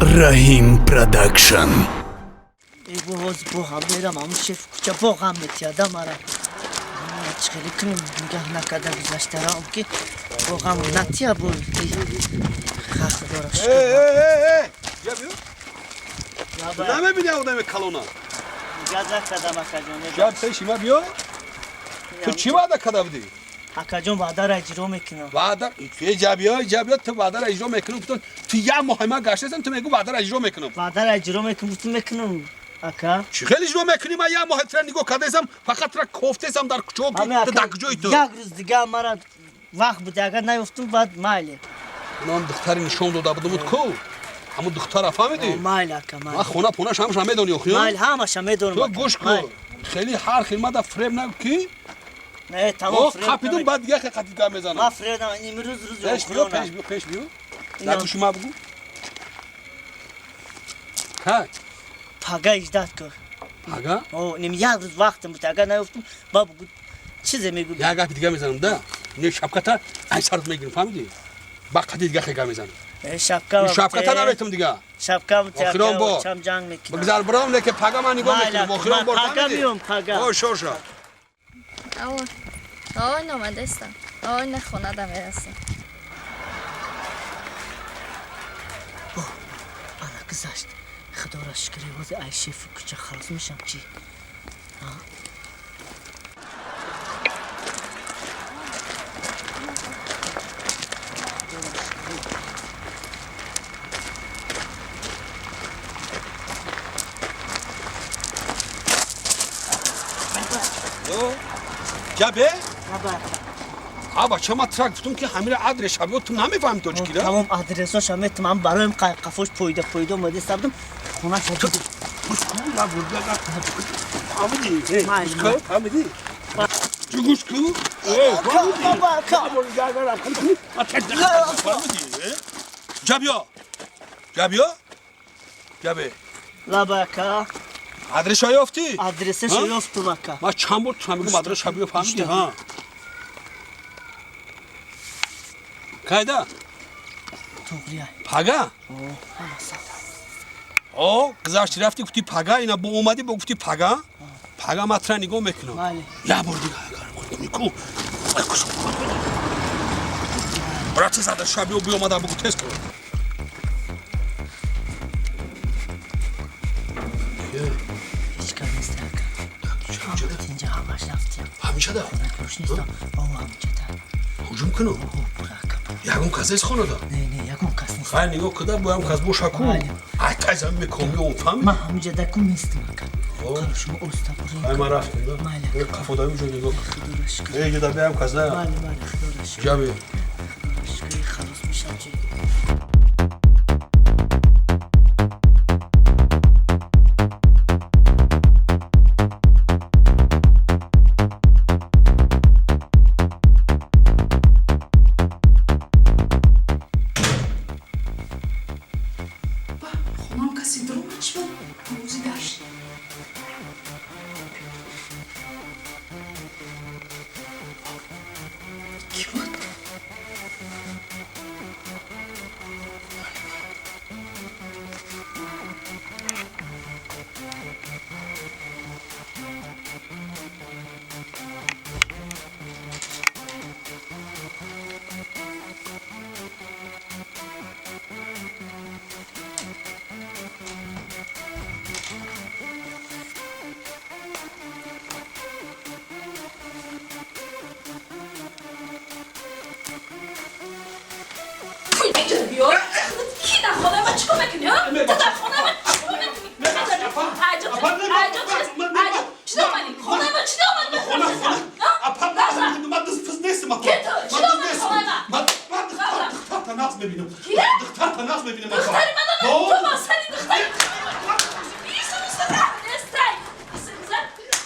Раҳим Продакшн. Эй, бо ҳозир бо ҳам мерам, ҳамун шеф кӯча бо ғам метияда мара. Чӣ хеле кунем, нигаҳ накарда гузаштарам, ки бо ғам натия, бо хақ дора. Намебини одами калона? Нигаҳ накардам, акаҷон. Ҷаб, пеши ма биё. Ту чӣ ваъда карда будӣ? Акаҷон, ваъдара иҷро мекунам. Ваъда ҷабиё, ҷабиё, ту ваъдара иҷро мекунам. Ту як моҳи ман гаштаистам, ту мегӯ ваъдара иҷро мекунам. Ваъдара иҷро мекунам, гуфтум, мекунам, ака. Чӣ хел иҷро мекунӣ? Ман як моҳи тира нигоҳ кардаистам, фақат тира кофтаистам дар кӯчаҳо, ки ту дар куҷои ту. Як рӯз дига мара вақт буд, агар наёфтум, баъд майли. Ман духтари нишон дода будумуд ку, ҳамун духтара, фаҳмидӣ? Майли, ака, майли. Ман хона понааш ҳамаша медонӣ, охиё? Майли, ҳамаша медонам. Ту гӯш кун, хеле ҳар хел мада фреб нагӯ, ки Не, тамом. Қапидум, баъд дига хел қатид гап мезанам. Ман фреб имрӯз рӯзи Пеш биё, пеш биё, пеш биё, дар гӯши ма бугӯ. Кай? Пага иҷдат кун. Пага? О, ним як рӯз вақтам буд, агар наёфтум, ба бугӯ чизе мегӯ. Як гапи дига мезанам да, не, шапката ай сарат мегирам, фаҳмидӣ? Ба қади дига хел гап мезанам. Шапка. Шапката наметам дига. Шапка. Охирон бор. Чам ҷанг мекунам. Бигзар, биром, лекин пага ман нигоҳ мекунам. Охирон бор. Пага миём, пага. О, шоша. Алло. Ой, номадестам. Ой, на хонада мерасам. Ана, гузашт. Худоро шукр, ҳозир ай шефи кӯча халос мешам, чӣ? Ҷабе? А бача, ма тира гуфтум, ки ҳамира адрес шабиё, ту намефаҳми тоҷикира? Тамом, адресоша метам, ам бароем қафош пойда пойда омадеста будум, хонаша. Фаҳмидӣ? Фаҳмидӣ? Чӣ, гӯш ку? Ҷабиё, ҷабиё, ҷабе. Лаба, ака. Адреса ёфтӣ? Адресаша ёфтум, ака. Ман чанд бор тура мегӯм, адреса биё, фаҳмидӣ? Ҳа, кайда? Туғрия. Пага? О, гузашти, рафти, гуфти пага, ина бо омадӣ, бо гуфти пага. Пага ман тура нигоҳ мекунам. Як бор дига кунӣ ку, брат, адреса биё, биёмада бугу, тез кун. Ҳеҷ кас нест, ака. Инҷа ҳамаш рафтиям. Ҳамишада? Хонакош нест, о, ҳамҷада. Ҳуҷум кунам? Ягон кас нест хонада? Не, не, ягон кас нест. Хай, нигоҳ куда, боям кас боша ку, ай тай замин мекомӣ, он, фаҳмид? Ман ҳамҷада ку нестам, ака. Шумо оста бурем. Ай, ман рафтем. Қафодаи ҷо нигоҳ, ҷода биям, кас на. Майли, майли, худоро шукр. Ҷаби. Худоро шукр, халос мешам, чи? Хонам каси дуромад, чӣ буд? Рӯзи дашт. Кӣ буд? Инҷа биё. Ки дар хонаи ман чикор мекунӣ? Ту дар хонаи ман чикор мекунӣ? Чӣ омадӣ хонаи ман? Чӣ омадӣ? Ман дузд нестам. Ки ту? Чӣ омадӣ хонаи ман? Ман духтарта нағз мебинам. Духтарта нағз мебинам. Духтари ман? Ту ба сари духтари нестай. Инҷа биё.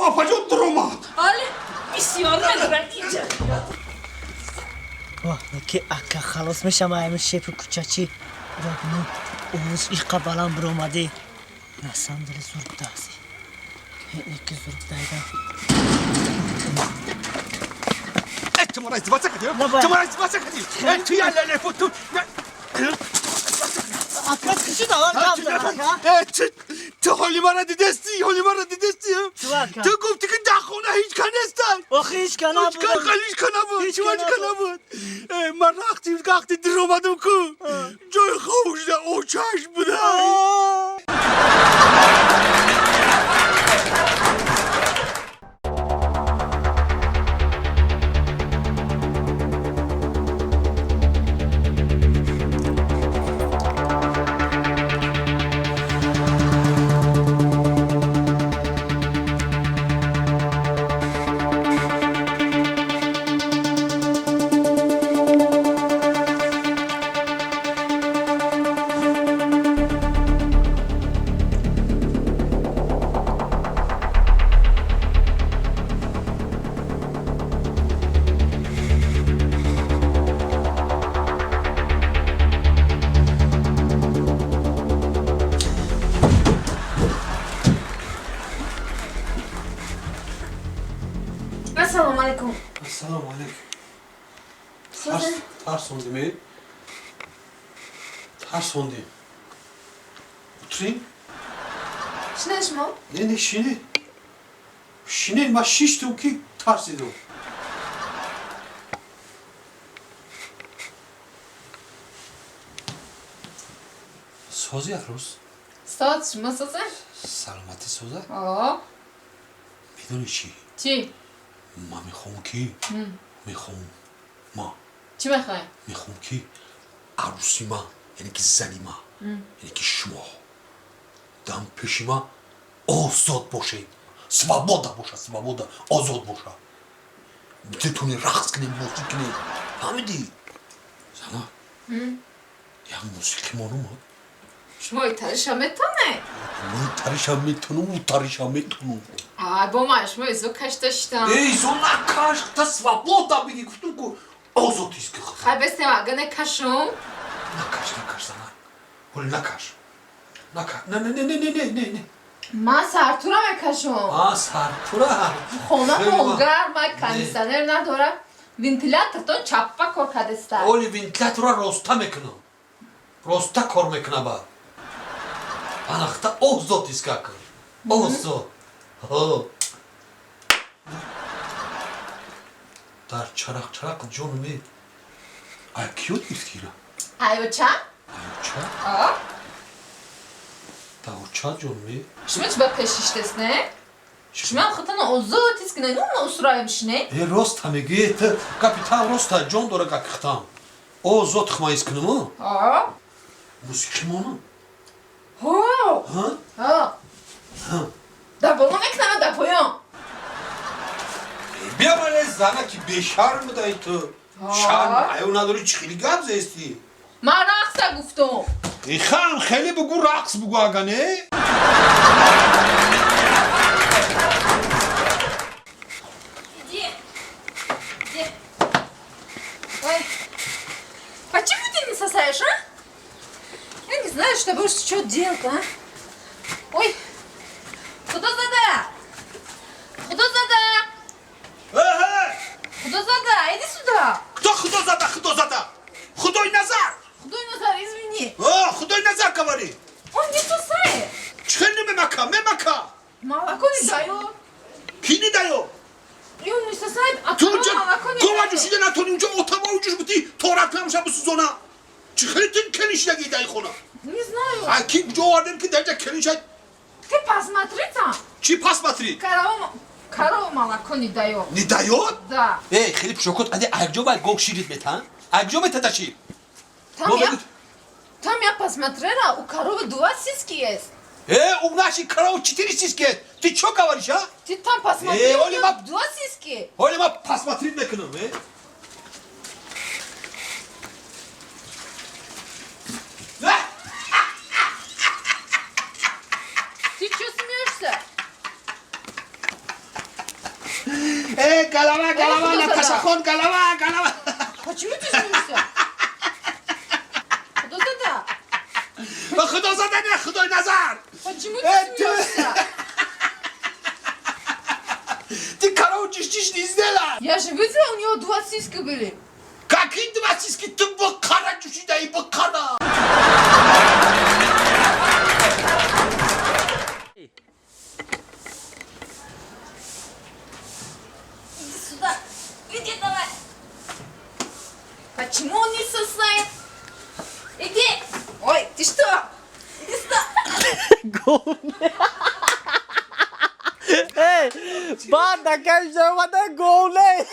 Апаҷон, дуромад. Али бисёр медорам, инҷа. Ки ака, халос мешам ами шефи кӯчачӣ. Бибину, овоз иқа баланд биромадӣ. На самом деле зур будаси, ки зур будайда. Ту мара издеваться кардӣ? Ту мара издеваться кардӣ? Ту я леле ту. Ака чӣ давар гап? Ту ҳоли мара дидестӣ? Ҳоли мара дидестӣ? Ту гуфтӣ ки дар хона ҳеҷ ка нестанд. Охи ҳеҷ ка набуд. Ҳеҷ ка набуд. Ҳеҷ ка набуд. Ман вақти вақти дир омадам ку ҷои хоб шуда очаш буда. Ассалому алайкум. Ассалому алайкум. Тарсондӣ ме? Тарсондӣ. Утурем? Шине шумо? Не, не, шине. Шине, ман шиштум ки тарсидум. Сози Афрӯз? Соз, шумо созе? Саломатӣ соза? О. Медонӣ чӣ? Чӣ? Ман мехоҳам ки мехоҳам ма Чӣ мехоҳӣ? Мехоҳам ки арӯси ма, яъне ки зани ма, яъне ки шумо дам пеши ма озод бошед, свобода боша, свобода, озод боша. Битони рақс кунем, бозӣ кунем. Фаҳмидӣ? Зана, як мусиқӣ монумад. Шумо итариша метонед? Ман итариша метонам, утариша метонам. Ай, бо ман шумо изо кашта шидам. Эй, изо накаш, та свобода биги, гуфтум ку озод иски худ. Хай бестем, ага накашум. Накаш, накаш, зана. Оли накаш. Накаш. Не, не, не, не, не, не, не. Ман сартура мекашум. А, сартура. Хона гарма, кондиционер надора. Вентилятортон чаппа кор кардеста. Оли вентилятора роста мекунам. Роста кор мекуна баъд. Анахта озод иска кун. Озод. Дар чарақ-чарақ ҷон ме. Ай киёд гирифтира? Айоча? Айоча? А? Даоча ҷон ме. Шумо чи ба пешиштест, не? Шумо ҳам худтон озод ҳис кунед, ну усроем шине? Э, роста мегӯӣ, ту капитан роста ҷон дора гапи худам. Озод хма ҳис кунам, а? Мусиқӣ монам. Ҳо! Ҳа? Ҳа. Дар боло мекунам, дар поён. Биё мале зана ки бешарм будаи ту. Шарм ҳаё надорӣ, чӣ хеле гап зестӣ? Ман рақса гуфтум. Ихам хеле бугӯ рақс бугӯ ага не? Иди. Иди. Ой, почему ты не сосаешь, а? Я не знаю, что будешь что делать, а? Ой, Худозада! Худозада! Худозада, иди сюда! Кто Худозада, Худозада? Худой Назар! Худой Назар, извини! О, Худой Назар говори! Он не сосает! Чхел не мемака, мемака! Молоко не дает! Ки не дает? И он не сосает, а Ту корова унҷа молоко не гова дает! ҷӯшида натони, унҷа отава уҷуш бути, торак намеша бисӯзона! Чӣ хеле ту келин дар хона? Не знаю. А ки куҷо овардем ки дар инҷа келин шад? Ты посмотри там! Чӣ посмотри? Корова молоко не дает. Не дает? Да. Эй, хеле пушокот, аде акҷо бояд гов ширит метан? Акҷо метада шир? Там я посмотрела, у коровы 2 сиськи есть. У нашей коровы 4 сиськи есть. Ты чё говоришь, а? Ты там посмотри, у Оли, неё 2 сиськи. Оли, ма посмотри мекунам, э? Ты чё смеешься? Голова, голова, Худозада. Наташа хон, голова, голова. Почему ты смеешься? Худозада. Худозада не, Худой Назар. Почему ты смеешься? Ты корову чистишь, не сделай? Я же видела, у него два сиськи были. Какие два сиськи? Ты быкара чушидаи, быкара. Иди сюда. Иди давай. Почему он не сосает? Иди. Ой, ты что? Иди сюда. Эй, банда, конечно, вода голая.